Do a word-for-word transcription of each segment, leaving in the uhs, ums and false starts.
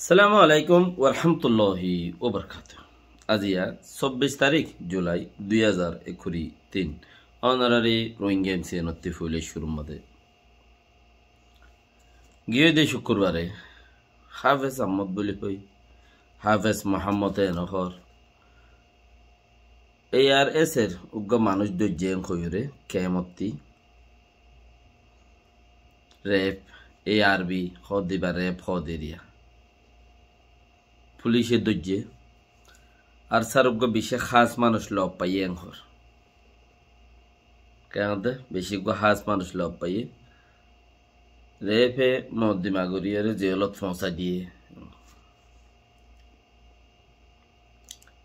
Assalamu alaikum warahmatulláhi wabarakátuhu. Aziya sobbic tarík Julai dui házar ekkuri tin. Ónorari Rohingya M C N ottí foila cúrur mazé giyé de cúkkurbare Háfez Ahmod buli hoi, Háfez Muhammode eno hoór, A R S er uggwá manúic dóijje en hoiyóre kemottí. Rep, A R B hoó de íba, rep hoó de eriya. Pulíce dóijje. Ar sár uggwá bicí hás manúic lof faiyé en hoór. Kemotte bicí uggwá hás manúic lof faiyé. Repe moddima goríyore jeolot foóñsai diyé.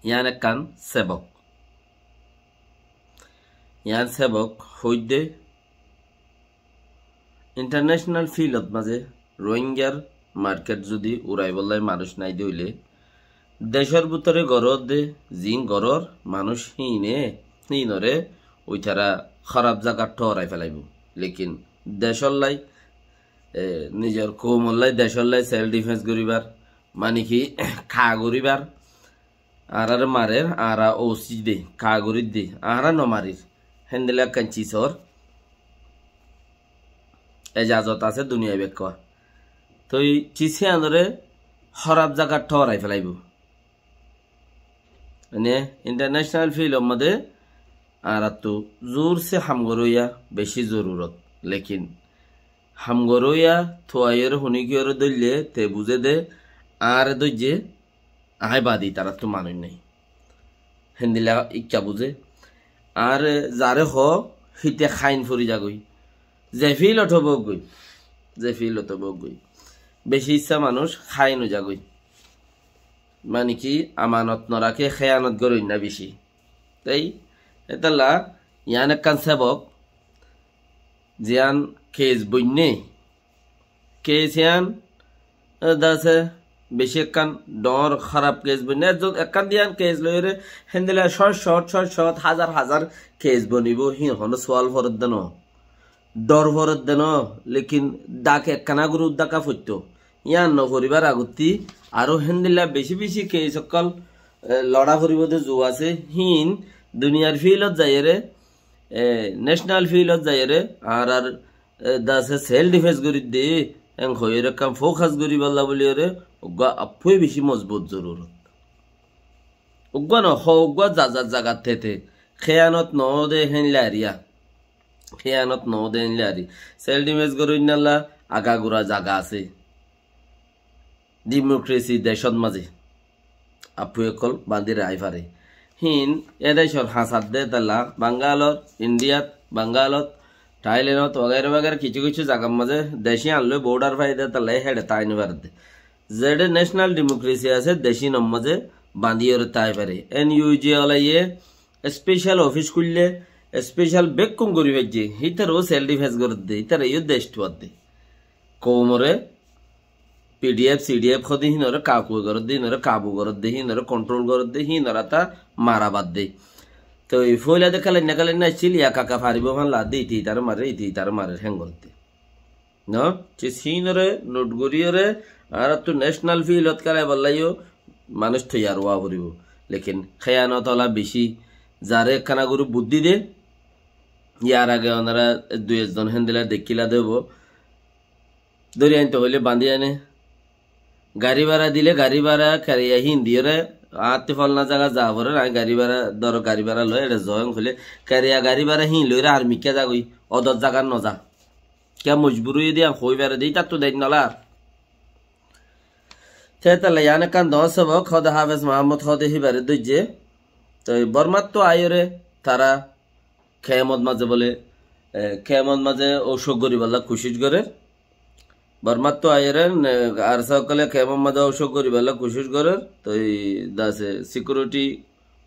Yián ekkán sebok. Yián sebok hoóidde international field ot mazé Rohingyar market zudi uraibolla manúic nái de óile, decór bútore goródde ziín gorór manúic híine, híinore uitara hóraf zagat thóorai felaibóu. Lekin decóllai, e, nizor koumollai, decóllai self defense goríbar, mani ki, kaa goríbar, añáráre marer, añára oucíc de, kaa gorídde, añára nomarir. Héndilla ekkán cisor ejazot asé duniyai bekkúa. Toi cis híanore hóraf zagat thóorai felaibóu. Mane international field or mazé añárattu zurse ham goróya bicí zorurot. Lekin ham goróya tuaiyóre hunikiyóre dóille te buzé de añáre dóijje, aññí badi, tarattú manúic nái. Héndilla ikká buzé. Añáre zaré hoó, híte háin fori zagói. Ze field ot hoó goi, ze field ot hoó goi, bicí issá manúic háin ói zagói. Mani ki, amanot noraké, héyanot goróinna bicí. Tei hétolla yián ekkán sebok, ziyán kes boinné, kes yián, e, dase bicí ekkán dhoóñr hóraf kes boinné. Ekzon ekkán diyán kes loiyóre héndilla cót cót, cót cót, házar házar kes bonibóu, híin honó sual foredde noó, dhor foredde noó, lekin dhak ekkána gori uddáka foittóu. Yián noforíbar agottí aró héndilla bicí bicí kes ókkol, e, lorá foribóu de zu asé, híin duniyar field ot zaiyóre, e, national field ot zaiyóre, añárar, e, dase self defense gorídde, en hoiyóre ekkán focus goríbolla buliyóre, uggwá affúe bicí mozbut zorurot. Uggwá noó, hoó uggwá zagat zagat tete, héyanot noó de héndilla eriya. Héyanot noó de héndilla eri. Self defense goróinnalla agagura zaga asé. Dimokiresi decót mazé affúi ókkol bañdí raái fare. Híin e decór hañsat de talla Bangalot, Indiyat, Bangalot, Thailenot, wagaira wagaira kissú kissú zagar mazé dec yían loi bodhar fai de talla héçe tái no fare de. Zeçé necenal dimokiresi asé dec yíanor mazé bañdíyore tái fare. En yu ji olaye especel ofis kúille, especel bekkún gorí faijje, hítaró self difens gorédde, hítaró yó dec tuadde. Koumore P D F, C D F hodí híinore kaku gorédde, híinore kabu gorédde, híinore kontrol gorédde, híinor ata mara badde. Toi foila de kelainna kelainna accíl, yaka ka faribó fán ladde, ite itare marer, ite itare marer, héng gorédde. No, cis híinore not goríyore, añárattu necenal field ot kelaibolla yó manúic toiyar ówa foribó. Lekin héyanot ola bicí, zare ekkána gorí buddí de, yar age onora dui ekzon héndilla dekkíla de óibo. Dóri aintó hoilé bañdí aine. Gari bára dile gari bára keriya híin diyóre, añáttu folna zaga za forer, aññí gari bára, dóro gari bára loi, eçe zoó hoilé, keriya gari bára híin loiyóre ar mikká zagói, odor zagat noza. Kiyá mojbur óiye de aññí hoi fare de, ítattu dein nolar. Te hétolla yián ekkán doñr sobok, hóde Háfez Muhammod hóde híbare dóijje. Toi Bormattu aiyóre tara kemot mazé bóle, e, kemot mazé óusok goríballa kucíc gorér. Bormattu aiyóre, e, arsa ókkole kemot mazé óusok goríballa kucíc gorér. Toi dase sikiuriti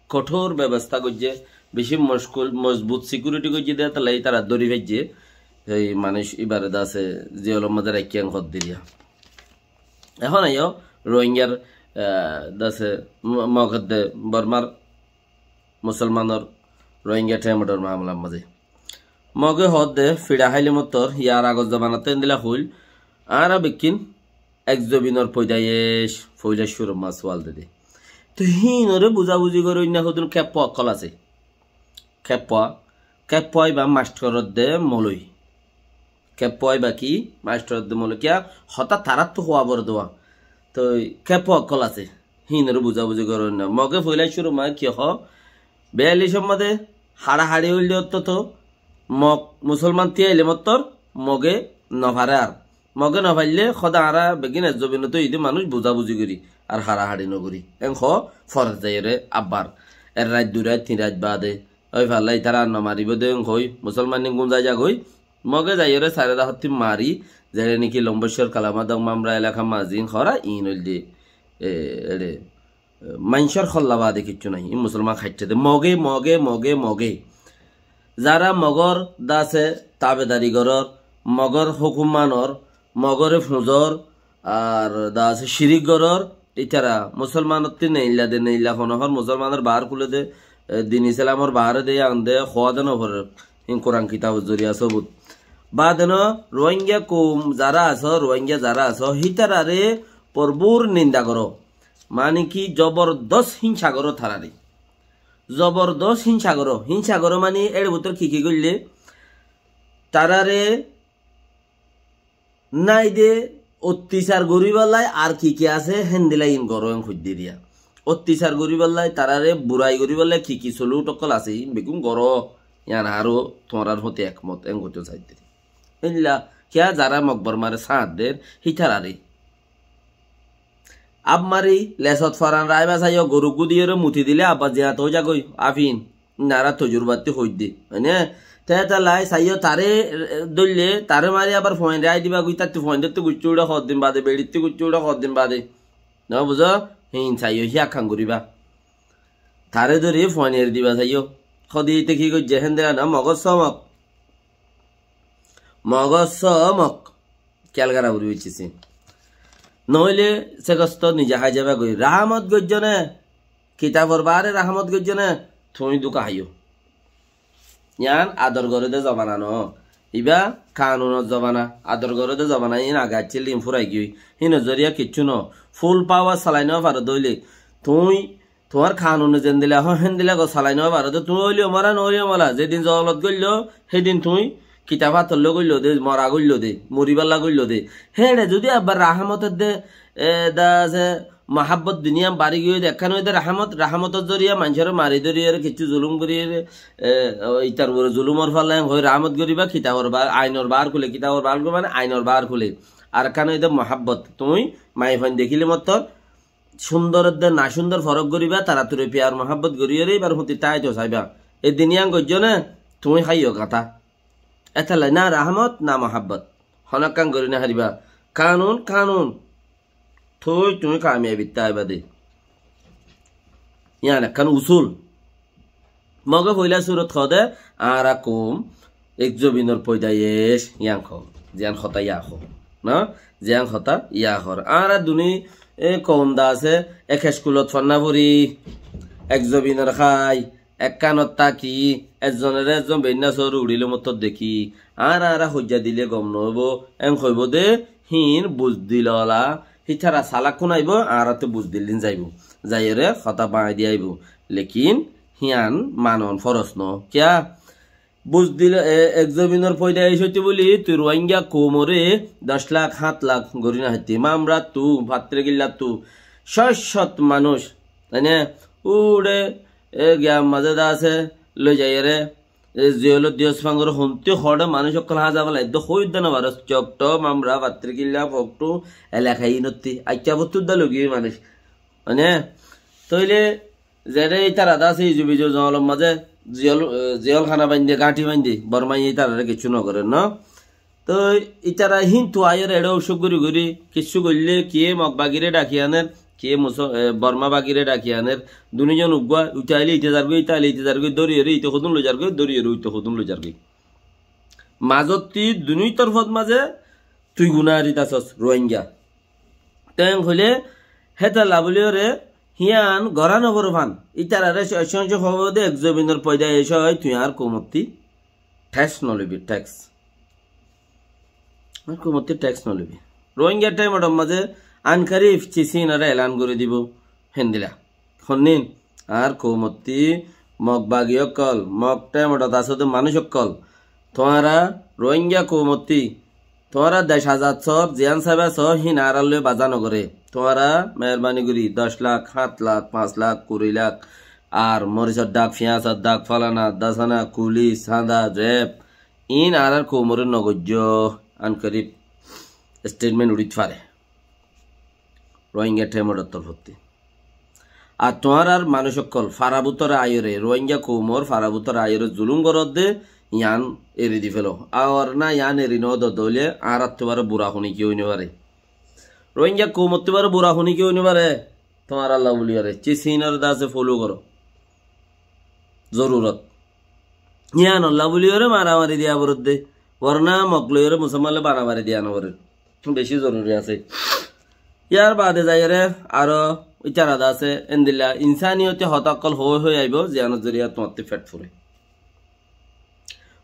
kothór bebosta goijje, bicí mockul, mozbut sikiuriti goijje de, hétolla ítara dóri faijje. Ei manúic íbare dase jeolor mazé raikké en hoddiriya. Ehón aiyó Rohingyar, e, dase mo-, Mog edde Bormar musolmanor Rohingya themedor mamolar mazé. Moge hoódde fiça háile mottor, yar agor zobanattú endilla hoil, añára bekkín ek zobinor foidayec, foila cúrur mazé sual dede. Toi híinore buzabuzi goróinna hodún keppa ókkol asé. Keppa, keppa iba mastor de moloi. Keppa iba ki? Mastor de moloi. Kiya? Hotá taráttu howa boro dowa. Toi keppa ókkol asé. Híinore buzabuzi goróinna. Moge foila cúrur mazé ki hoó? Beyalicor mazé haçahaçi óilde ottót Mog musolman tíyaile mottor Moge nofare ar. Moge nofaille hoda añára beggín ek zobinot óiye de manúic buzabuzi gorí ar haçahaçi nogorí. Eén hoó foret zaiyóre abbar. Ek rait, dui rait, tin rait baade. Ói falla ítara ar nomaribo de eén hoói musolman ín gúm zai zagói. Moge zaiyóre sairé dahótti mari, zeçé niki Lombóccor, Kalamadong, Mamra elaka mazin hora iín óilde, e, eçe, e, maincór holla baade kiccú nai. Iín musolman háitte de. Moge, Moge, Moge, Moge. Zara Mogor dase tabedari gorór, Mogor hókum manor, Mogore fuzor, ar dase cirik gorór, ítara musolmanottí neilla de, neilla hono hor musolmanor baár kúle de, e, din Islamor baáre de, yían de, hoó de noforer. Hín Kuran kitabor zoriya sobut. Baade no, Ruáingga koum zara asó, Ruáingga zara asó, hítarare forbur ninda goró. Mani ki, zobordos hínsa goró tarare. Zobordos hínsa goró. Hínsa goró mani éçe bútore ki ki goille? Tarare nái de ottisar goríballai ar ki ki asé, héndilla iín goró en hoiddé diya. Ottisar goríballai, tarare burai goríballai ki ki soluk ókkol asé, iín beggún goró, yían aró tuáñrar fóti ekmot, en goitó saidde. Héndilla, kiya zara Mog Bormare sáñt der, hítarare. Ab mari, lesot foran raiba saiyó, goru gudiyóre muti dile abbar ziyat ói zagói, afin. Nara tojurbattí hoiddé, hoine? Te étalla saiyó tare, e, dóille, tare mari abar fuain rai diba goi, tattú fuain dóttu guccú uçé hoddin bade, beçittú guccú uçé hoddin bade. No buzó? Híin saiyó, híyan goríba. Tare dóri fuain eri diba saiyó. Hodi ite ki goijjé, héndilla no, Mogor somok. Mogor somok. Kiyal gora foribo, buijjó? Noóile se gosto nize hái zaiba goi. Rahámot goijjó né? Kitabor baáre rahámot goijjó né? Tuñí duka háiyo. Yían ador goré de zobana no. Iba kanunor zobana, ador goré de zobana, iín age aiccíl, iín furai giyói. Híinor zoriya kiccú no. Full power salai no faro dóile. Tuñí Tuáñr kanune zendilla hoó, héndilla gor salai no faro de, tuñí óliyo mala, no óliyo mala. Zedin zolot goilló, hédin tuñí kitab át loi goilló de, mora goilló de, moribálla goilló de. Héçe zodi abbar rahámot edde, e, da asé, muhábbot duniya bari giyói de, ekkán óiye de rahámot, rahámotor zoriya maincóre mari dóriyore, kiccú zulum goríyore, e, o, ítar uore zulumor falla en hoi rahámot goríba, kitabor ba-, ainor baár kúle, kitabor baár kúle mane ainor baár kúle. Ar ekkán óiye de muhábbot, tuñí maiyafuain dekíle mottor, cúndor edde nacúndor forók goríba, tarattú piyar muhábbot goríyore íbar fúti táito saibá. Edin yían goijjó né, tuñí háiyo gatá. Étalla na rahámot, na muhábbot. Honó ekkán gorí no faribá. Kanun, kanun. Tui, tuñí kamiyabittú aibá de. Yían ekkán usul. Moge foila surot hoó de, añára koum ek zobinor foidayec, yían hoó, ziyán hotá yá hoó, no? Ziyán hotá yá hoó. Añára duni, e, koum da asé, ek eskulot fonná fori, ek zobinor hái, ekkánot táki, ezzonore ezzon beinna sóore uçíle mottor dekí. Añára, añára hoijja dile gom noóibo, en hoibó de, híin buzdil ola, hítara salakkún aibó, añárattú buzdil din zaibó. Zaiyóre hotá bañgi di aibó. Lekin híyan manon foros no. Kiyá? Buzdil, e, ek zobinor foidayec óite buli tui Ruáingga koumoré doc lak, háñt lak gorí no faittí. Mamrattú, Fattirikillattu, cót cót manúic, mane, uçé, e, giyar mazé de asé, loi zaiyóre, e, ziyolot diyos fangor hontí hoçé manúic ókkol háñza félai, edde hoói edde no faros, Cokto, Mamra, Fattirikilla, Foktú, elaka inottí, Aikkafottú edde loi giyói manúic. Mane, tóile, zere ítara de asé, izu bizu zongolor mazé, ziyol, e, ziyol hána bainde, gáñthi bainde, Bormaye ítarare kiccú no gorer, no? Toi ítara híntu aiyóre eçé ucúk gorí gorí, kiccú goillé, kiyé Mog bagire dhaki aner, kiyé Muso-, e, Borma bagire dhaki aner, dunizon uggúa, uite aile ite zargói, ite aile ite zargói, dóriyore ite hodún loi zargói, dóriyore uite hodún loi zargói. Mazottí dunúi torfot mazé tui gunáharit asós, Ruáingga. Te en hoilé, hétalla buliyóre, híyan gorá no foré fán. Ítarare co-, co-, co-, hoóde ek zobinor foidayec ói, tui añár koumottí théks no loibi, théks. Añár koumottí théks no loibi. Rohingya thaimot or mazé ankarib cici inore elan gorí dibou. Héndila. Honnín, añár koumottí Mog bagi ókkol, Mog thaimot ot asé de manúic ókkol, tuáñra Rohingya koumottí, tuáñra dec azad sór, ziyán saibá só, hín añárar loi bazá nogoré. Tuáñra meherbani gorí doc lak, hát lak, fañs lak, kuri lak, ar morisor dhak, fiyañsor dhak, falana, dasana, kuli, sanda, rep, iín añárar koumoré nogoijjó. Ankarib statement uçít fare Rohingya thaimot or torfótti. Ar tuáñrar manúic ókkol fara bútore aiyóre, Rohingya koumor fara bútore aiyóre zulum goródde, yián eri di félo. Ar na yián eri nodó de óile, añárattú baré bura hone ki ói no fare? Rohingya koumottú baré bura hone ki ói no fare? Tuáñralla buliyóre, cici inore de asé follow goró. Zorurot. Yiánolla buliyóre maramari diya foredde. Worna Mog loiyóre Musolman loi maramari diya no forer. Beci zoruri asé. Yar bade zaiyóre aró ítara de asé, endilla insaniyoti hotá ókkol hoi hoi aibó, ziyánor zoriya tuáñttú fet fure.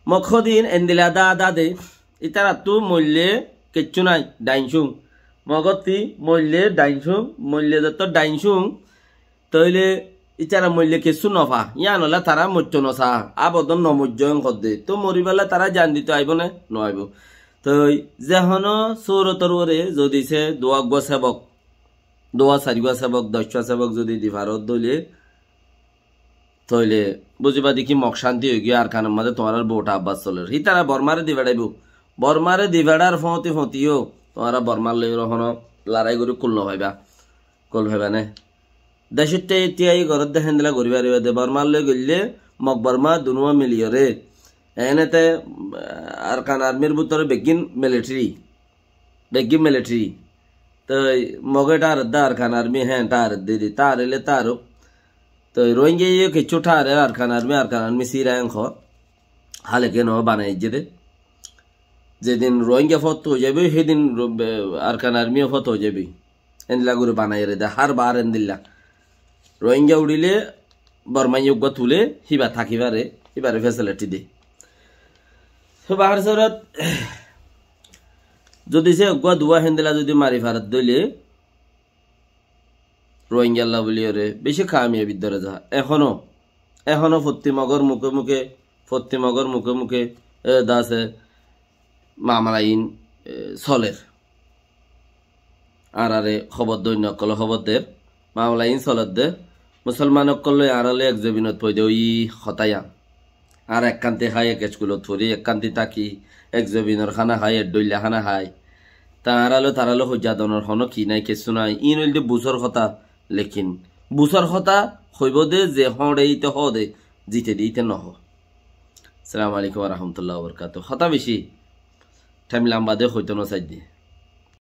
Mog hodin endilla dá dá de, ítarattú moille kiccú nai, dhaincúng. Mogottí moille dhaincúng, moille zotó dhaincúng, tóile ítara moille kessú nofa. Yián óile tará moitto nosá, abodon nomoijjó en hoódde. Tó moribálla tará jan dito aibó né? No aibó. Toi ze honó sórotor uore zodi se duwa uggúa sebok, duwa sairgúa sebok, doccúa sebok zodi di faródde óile, tóile buzibá de ki Mog cánti ói giyói, Arkanor mazé tuáñrar bout abbas soler. Hítara Bormare di feçaibó. Bormare di feçar foóñti foóñti yó tuáñra Bormar loi honó larái gorí kul no faibá. Kul faibá né? Decótte tiyayi goródde héndilla gorí faribá de. Bormar loi goille Mog Borma dunúa miliyóre. Enete, ah, Arkan Armir bútore beggín military. Beggín military. Toi Moge tharedde Arkan Army, hé tharedde de, tharile tharuk. Toi Rohingya ye kessú tharer Arkan Army, Arkan Army sira en hoó. Hale keno banai ejje de. Zedin Rohingya fot ói zaiboi, hedin Ro-, be-, Arkan Army fot ói zaiboi. Endilla gori banai ere de, har bar endilla. Rohingya uçile Bormaiye uggúa tule, híba táki fare, híbare facility de. Tó bahar sorot, zodi se uggúa duwa héndilla zodi mari faredde óile, Rohingyalla buliyóre beci kamiyabir dore za. Ehóno, ehóno fottí Mogor muke muke, fottí Mogor muke muke, e, dase mamala iín, e, soler. Añárare hóbor de, oinno ókkole hóbor der, mamala iín soler de. Musolman ókkol loi añára loi ek zobinot foida óiyi hotá yián. Añára ekkánti hái, ek eskulot fori, ekkánti táki, ek zobinor hána hái, ek dhoilla hána hái. Te añára loi tará loi hoijja donor honó ki nái, kessú nái. Iín óilde busór hotá, lekin busór hotá hoibó de ze hoñçe íte hoó de, zite de íte nohó. Assalamu alaikum wa rahmatullahi wa barakatuhu. Hotá beci, thaim lamba de hoito nosaidde.